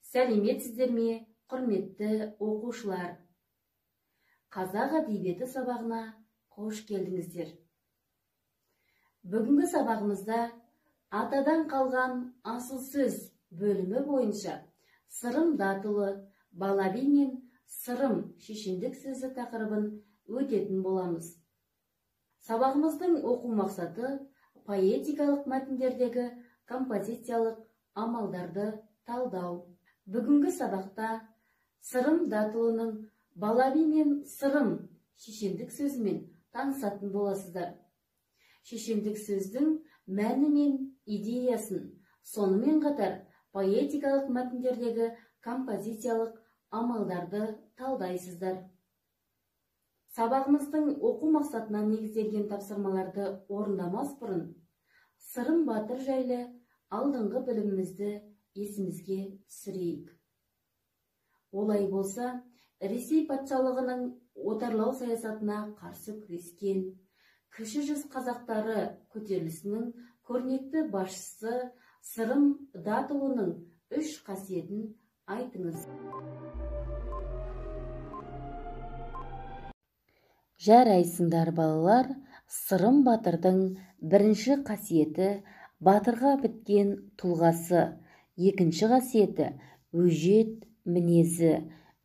Сәлеметсіздер ме, құрметті оқушылар? Қазақ әдебиеті сабағына қош келдіңіздер. Бүгінгі сабағымызда атадан қалған асыл сөз бөлімі бойынша Сырым Датұлы Балаби мен Сырым шешендік сөзі тақырыбын өтетін боламыз. Сабағымыздың оқу мақсаты поэтикалық мәтіндердегі композициялық амалдарды талдау. Бүгінгі сабақта Сырым Датұлының Балаби мен Сырым шешендік сөзімен танысатын боласыздар. Шешендік сөздің мәні мен идеясын, сонымен қатар поэтикалық мәтіндердегі композициялық амалдарды талдайсыздар. Сабағымыздың оқу мақсатына негізделген тапсырмаларды орындамас бұрын Сырым батыр жайлы алдыңғы білімімізді есімізге түсірейік. Олай болса, Ресей патшалығының отарлау саясатына қарсы күрескен Кіші жүз қазақтары көтерілісінің көрнекті басшысы Сырым Датұлының үш қасиетін айтыңыз. Жарайсыңдар, балалар. Сырым батырдың бірінші қасиеті батырға біткен тұлғасы, екінші қасиеті өжет мінезі,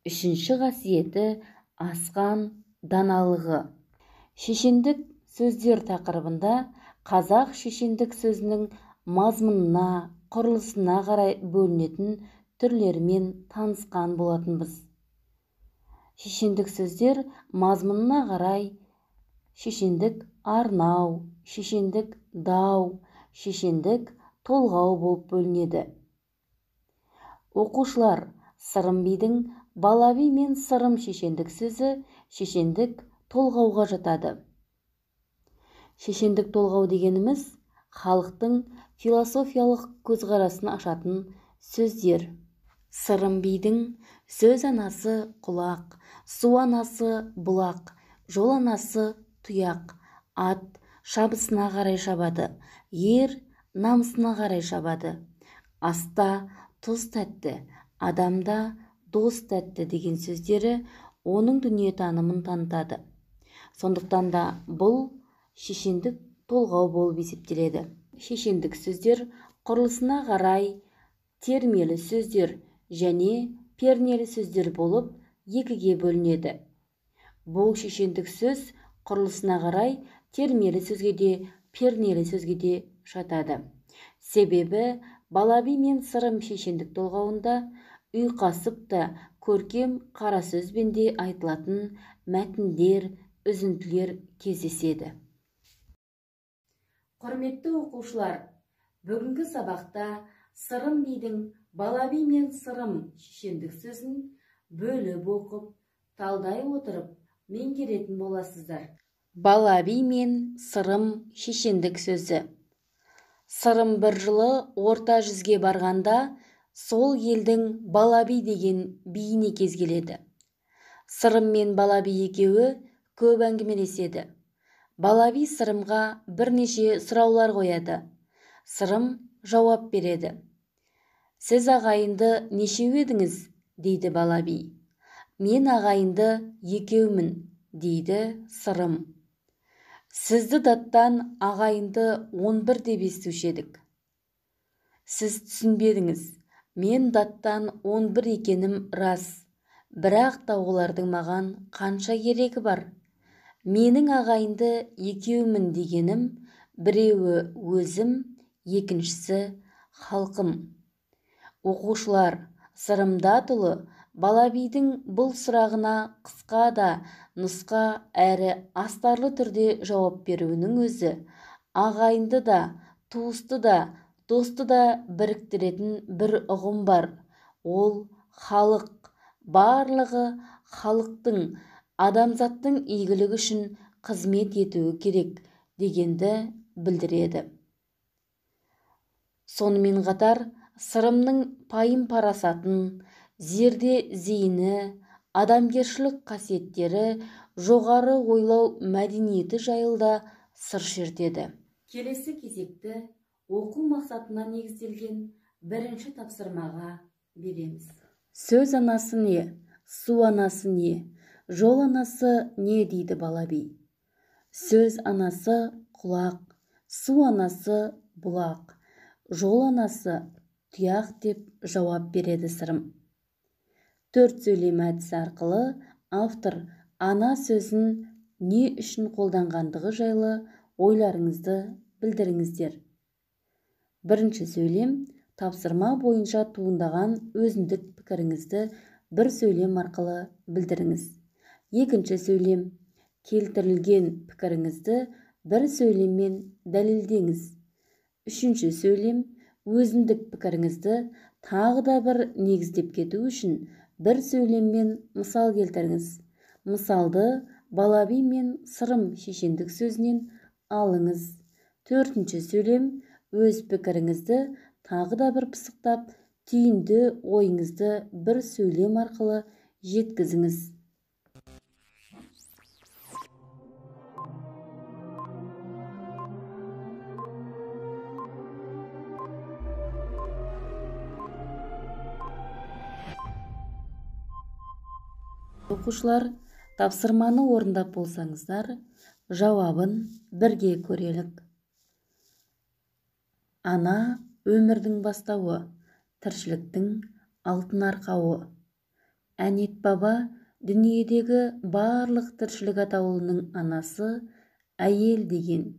үшінші қасиеті асқан даналығы. Шешендік сөздер тақырыбында қазақ шешендік сөзінің мазмұнына, құрылысына қарай бөлінетін түрлерімен танысқан болатынбыз. Шешендік сөздер мазмұнына қарай шешендік арнау, шешендік дау, шешендік толғау болып бөлінеді. Оқушылар, Сырым бидің Балаби мен Сырым шешендік сөзі шешендік толғауға жатады. Шешендік толғау дегеніміз халықтың философиялық көзқарасын ашатын сөздер. Сырым бидің сөз анасы құлақ, су анасы бұлақ, жол анасы тұяқ, ат шабысына қарай шабады, ер намысына қарай шабады, аста тұз тәтті, адамда дос тәтті деген сөздері оның дүниетанымын танытады. Сондықтан да бұл шешендік толғау болып есептеледі. Шешендік сөздер құрылысына қарай термелі сөздер және пернелі сөздер болып екіге бөлінеді. Бұл шешендік сөз құрылысына қарай термелі сөзге де, пернелі сөзге де жатады. Себебі Балаби мен Сырым шешендік толғауында ұйқасып та көркем қара сөзбен де айтылатын мәтіндер, үзінділер кездеседі. Құрметті оқушылар, бүгінгі сабақта Сырым бидің Балаби мен Сырым шешендік сөзін бөліп оқып, талдай отырып меңгеретін боласыздар. Балаби мен Сырым шешендік сөзі. Сырым бір жылы Орта жүзге барғанда сол елдің Балаби деген биіне кез келеді. Сырым мен Балаби екеуі көп әңгімелеседі. Балаби Сырымға бірнеше сұраулар қояды. Сырым жауап береді. Сіз ағайынды нешеу едіңіз, дейді Балаби. Мен ағайынды екеумін, дейді Сырым. Сізді даттан ағайынды 11 деп естуші едік. Сіз түсінбедіңіз, мен даттан 11 екенім рас, бірақ та олардың маған қанша керегі бар? Менің ағайынды екеумін дегенім, біреуі өзім, екіншісі халқым. Оқушылар, Сырым Датұлы Балабидің бұл сұрағына қысқа да нұсқа әрі астарлы түрде жауап беруінің өзі ағайынды да, туысты да, досты да біріктіретін бір ұғым бар. Ол халық, барлығы халықтың, адамзаттың игілігі үшін қызмет етуі керек дегенді білдіреді. Сонымен қатар Сырымның пайым-парасатын, зерде зейіні, адамгершілік қасиеттері, жоғары ойлау мәдениеті жайлы да сыр шертеді. Келесі кезекті оқу мақсатына негізделген бірінші тапсырмаға береміз. Сөз анасы не, су анасы не, жол анасы не дейді бала би. Сөз анасы құлақ, су анасы бұлақ, жол анасы тұяқ деп жауап береді Сырым. Төрт сөйлем әдісі арқылы автор ана сөзін не үшін қолданғандығы жайлы ойларыңызды білдіріңіздер. Бірінші сөйлем тапсырма бойынша туындаған өзіндік пікіріңізді бір сөйлем арқылы білдіріңіз. Екінші сөйлем келтірілген пікіріңізді бір сөйлеммен дәлелдеңіз. Үшінші сөйлем өзіндік пікіріңізді тағы да бір негіздеп кету үшін бір сөйлеммен мысал келтіріңіз. Мысалды бала би мен Сырым шешендік сөзінен алыңыз. Төртінші сөйлем өз пікіріңізді тағы да бір пысықтап, түйінді ойыңызды бір сөйлем арқылы жеткізіңіз. Оқушылар, тапсырманы орындап болсаңыздар, жауабын бірге көрелік. Ана өмірдің бастауы, тіршіліктің алтын арқауы. Әнет баба дүниедегі барлық тіршілік атаулының анасы әйел деген.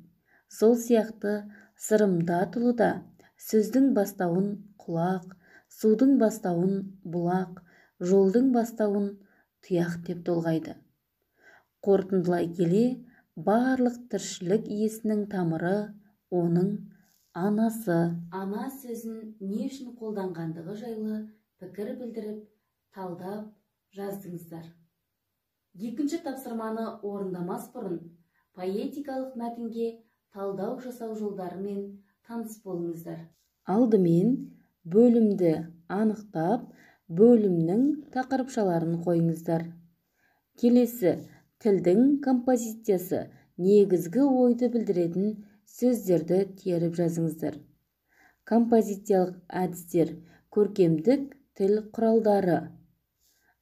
Сол сияқты Сырым Датұлы да сөздің бастауын құлақ, судың бастауын бұлақ, жолдың бастауын тұяқ деп толғайды. Қорытындылай келе, барлық тіршілік иесінің тамыры оның анасы. Ана сөзін не үшін қолданғандығы жайлы пікір білдіріп, талдап жаздыңыздар. Екінші тапсырманы орындамас бұрын поэтикалық мәтінге талдау жасау жолдарымен таныс болыңыздар. Алдымен бөлімді анықтап, бөлімнің тақырыпшаларын қойыңыздар. Келесі тілдің композициясы негізгі ойды білдіретін сөздерді теріп жазыңыздар. Композициялық әдістер көркемдік тіл құралдары.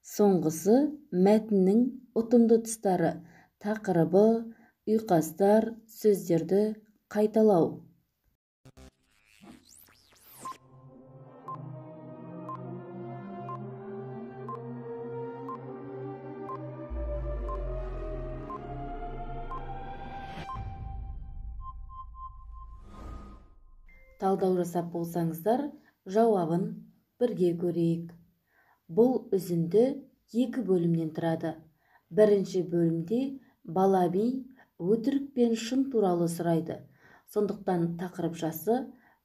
Соңғысы мәтіннің ұтымды тұстары, тақырыбы, ұйқастар, сөздерді қайталау. Талдау жасап болсаңыздар, жауабын бірге көрейік. Бұл үзінді екі бөлімнен тұрады. Бірінші бөлімде бала би өтірік пен шын туралы сұрайды. Сондықтан тақырыпшасы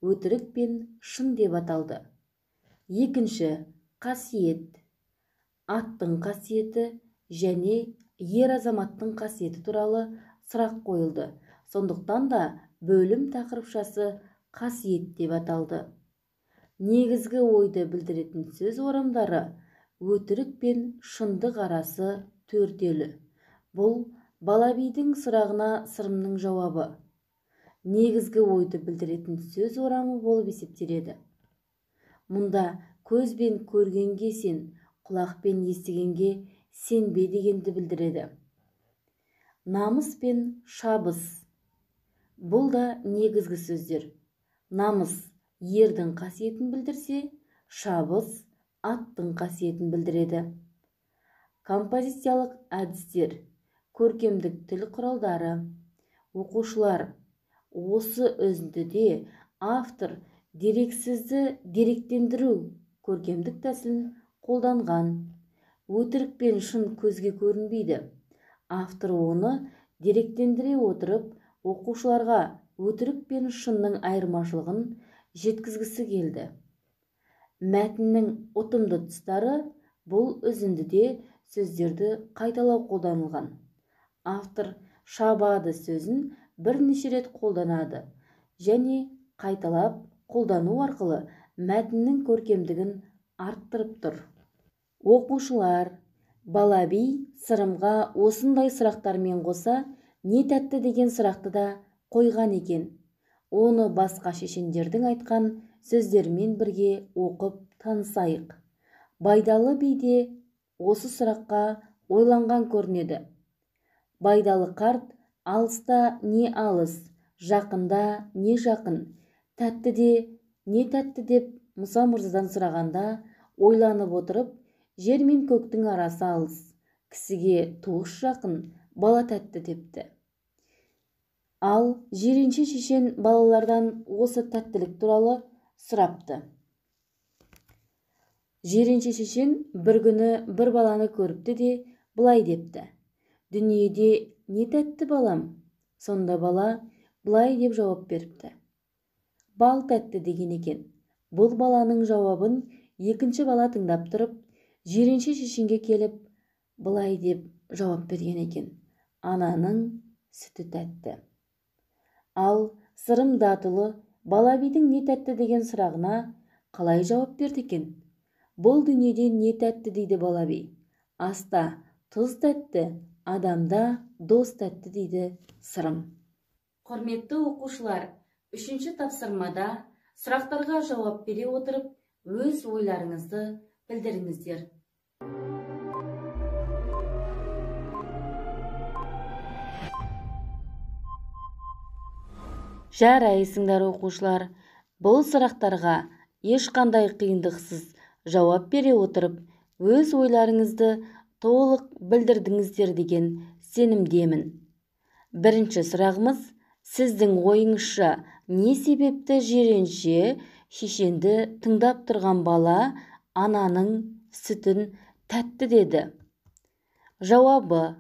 өтірік пен шын деп аталды. Екінші қасиет. Аттың қасиеті және ер азаматтың қасиеті туралы сұрақ қойылды. Сондықтан да бөлім тақырыпшасы қасиет деп аталды. Негізгі ойды білдіретін сөз орамдары өтірік пен шындық арасы төртелі. Бұл бала бидің сұрағына Сырымның жауабы. Негізгі ойды білдіретін сөз орамы болып есептеледі. Мұнда көзбен көргенге сен, құлақпен естігенге сенбе дегенді білдіреді. Намыс пен шабыс. Бұл да негізгі сөздер. Намыс ердің қасиетін білдірсе, шабыс аттың қасиетін білдіреді. Композициялық әдістер, көркемдік тіл құралдары. Оқушылар, осы үзіндіде автор дерексізді деректендіру көркемдік тәсілін қолданған. Өтірік пен шын көзге көрінбейді. Автор оны деректендіре отырып, оқушыларға өтірік пен шынның айырмашылығын жеткізгісі келді. Мәтіннің ұтымды тұстары бұл үзіндіде сөздерді қайталау қолданылған. Автор шабады сөзін бірнеше рет қолданады және қайталап қолдану арқылы мәтіннің көркемдігін арттырып тұр. Оқушылар, бала би Сырымға осындай сұрақтармен қоса не тәтті деген сұрақты да қойған екен. Оны басқа шешендердің айтқан сөздерімен бірге оқып танысайық. Байдалы би де осы сұраққа ойланған көрінеді. Байдалы қарт алыста не алыс, жақында не жақын, тәтті де не тәтті деп Мұса мырзадан сұрағанда ойланып отырып, жер мен көктің арасы алыс, кісіге туыс жақын, бала тәтті депті. Ал Жиренше шешен балалардан осы тәттілік туралы сұрапты. Жиренше шешен бір күні бір баланы көріпті де былай депті: дүниеде не тәтті балам? Сонда бала былай деп жауап беріпті: бал тәтті деген екен. Бұл баланың жауабын екінші бала тыңдап тұрып, Жиренше шешенге келіп былай деп жауап берген екен: ананың сүті тәтті. Ал Сырым Датұлы бала бидің не тәтті деген сұрағына қалай жауап берді екен? Бұл дүниеде не тәтті дейді бала би. Аста тұз тәтті, адамда дос тәтті дейді Сырым. Құрметті оқушылар, үшінші тапсырмада сұрақтарға жауап бере отырып, өз ойларыңызды білдіріңіздер. Жарайсыңдар, оқушылар. Бұл сұрақтарға ешқандай қиындықсыз жауап бере отырып, өз ойларыңызды толық білдірдіңіздер деген сенімдемін. Бірінші сұрағымыз: сіздің ойыңызша не себепті Жиренше шешенді тыңдап тұрған бала ананың сүтін тәтті деді? Жауабы: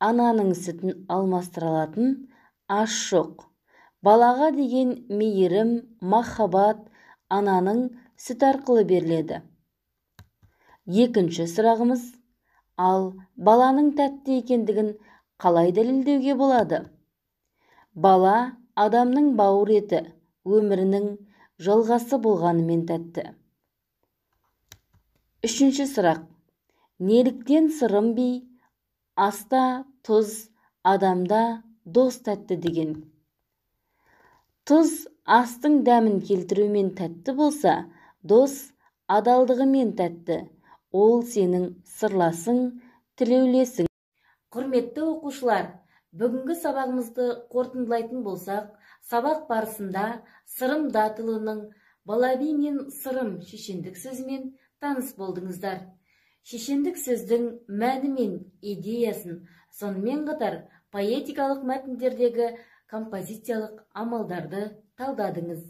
ананың сүтін алмастыра алатын ас жоқ. Балаға деген мейірім, махаббат ананың сүті арқылы беріледі. Екінші сұрағымыз: ал баланың тәтті екендігін қалай дәлелдеуге болады? Бала адамның бауыр еті, өмірінің жалғасы болғанымен тәтті. Үшінші сұрақ: неліктен Сырым би аста тұз, адамда дос тәтті деген? Тұз астың дәмін келтірумен тәтті болса, дос адалдығымен тәтті. Ол сенің сырласың, тілеулесің. Құрметті оқушылар, бүгінгі сабағымызды қорытындылайтын болсақ, сабақ барысында Сырым Датұлының Бала би мен Сырым шешендік сөзімен таныс болдыңыздар. Шешендік сөздің мәні мен идеясын, сонымен қатар поэтикалық мәтіндердегі композициялық амалдарды талдадыңыз.